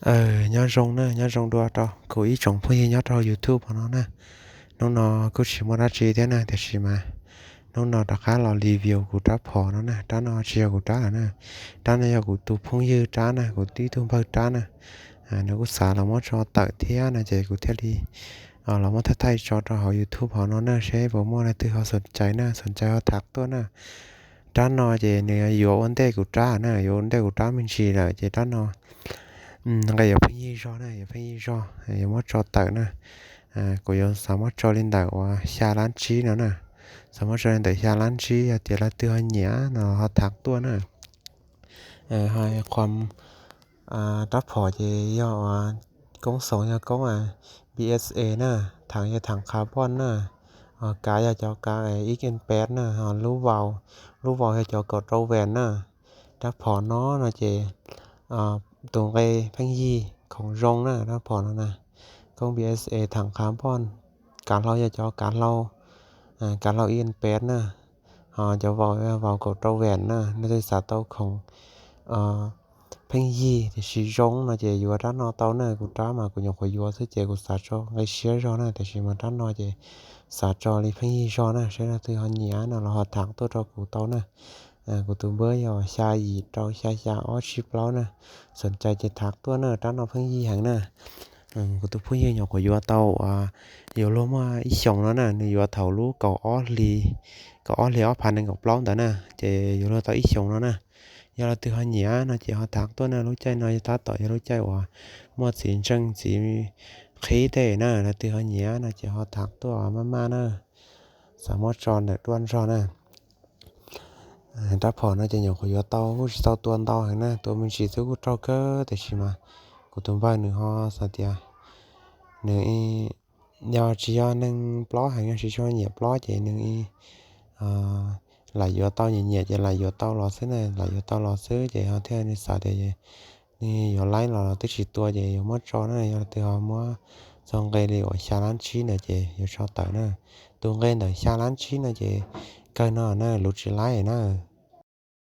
Aws, nyob zoo na, nyob zoo dua rau kuv ib tsoom phooj ywg nyob rau YouTube hauv no na. Hnub no kuj tsis muaj dab tsi thiab na, tiam sis mas hnub no rov qab los review kuv rab phom no na. Rab no tsis yog kuv rab lawm na, rab no yog kuv tus phooj ywg rab na, kuv tib tug npawg rab na. Nws kuj xav los muab tso tawm thiab no ces kuv thiaj li los muab thaij thaij tso rau hauv YouTube hauv no na, seb puas muaj leej twg ho xom cai na, xom cai ho tham tuaj na. Rab no ces nws yuav ua ntej kuv rab na, yuav ua ntej kuv rab me ntsis lawm ces rab no nqe yuav pheej yig zog na, yuav pheej yig zog, yuav muab tso tawm na. Kuv yuav xav muab tso li ntawm uas xya lab tsib no na, xav muab tso li ntawm xya lab tsib, yog tias leej twg ho nyiam no ho tham tuaj na. Qhov rab phom ces yog uas koob xoom yog koob BSA na, thav yog thav carbon na, kav yog cov kav X N peb na, lub vau, lub vau yog cov kaum rau ven na. Rab phom no no ces tus nqe pheej yig khoom zoo na, rab phom no na, koob BSA thav carbon, kav hlau yog cov kav hlau, kav hlau X N peb na, ho cov vau yog vau kaum rau ven na. Leej twg xav tau khoom pheej yig tiam sis zoo no ces yuav rab no tau na. Kuv rab mas kuv nyuam qhuav yuav xwb ces kuv xav tso nqe siab zog na, tiam sis mas rab no ces xav tso li pheej yig zog na, seb leej twg ho nyiam no los ho tham tuaj rau kuv tau na. Kuv tus npawb yog xya yim rau xya xya ob tsib plaub na, xom cai ces tham tuaj na, rab no pheej yig heev na. Kuv tus phooj ywg nyuam qhuav yuav tau uas yuav luag muaj ib xyoos no na, nws yuav thaum lub kaum ob hli, kaum ob hli ob phav nees nkaum plaub ntawd na, ces yuav luag tau ib xyoos no na. Yog leej twg ho nyiam no ces ho tham tuaj na, lub caij no tab tom yog lub caij uas muaj txiv ntseej txiv qhib tej na, leej twg ho nyiam no ces ho tham tuaj maj maj na, xav muab tso ntawm duaj nrog na. Rab phom no ces nyuam qhuav yuav tau kuj tsis tau tua ntau heev na, tua me ntsis xwb kuj raug kawg, tiam sis mas kuv tus npawg nws ho xav tias nws yog tsis yog neeg plob heev, yog tsis tshua nyiam plob ces nws lam yuav tau, nyiam nyiam ces lam yuav tau los xwb na, lam yuav tau los xwb ces ho thiaj nws xav tias nws yuav laib los twb tsis tua ces yuav muab tso na. Yog leej twg ho muab txog nqe li uas xya lab tsib ntawd ces yuav tso tawm na. Tus nqe ntawm xya lab tsib no ces kawg no na, luv tsis laib na.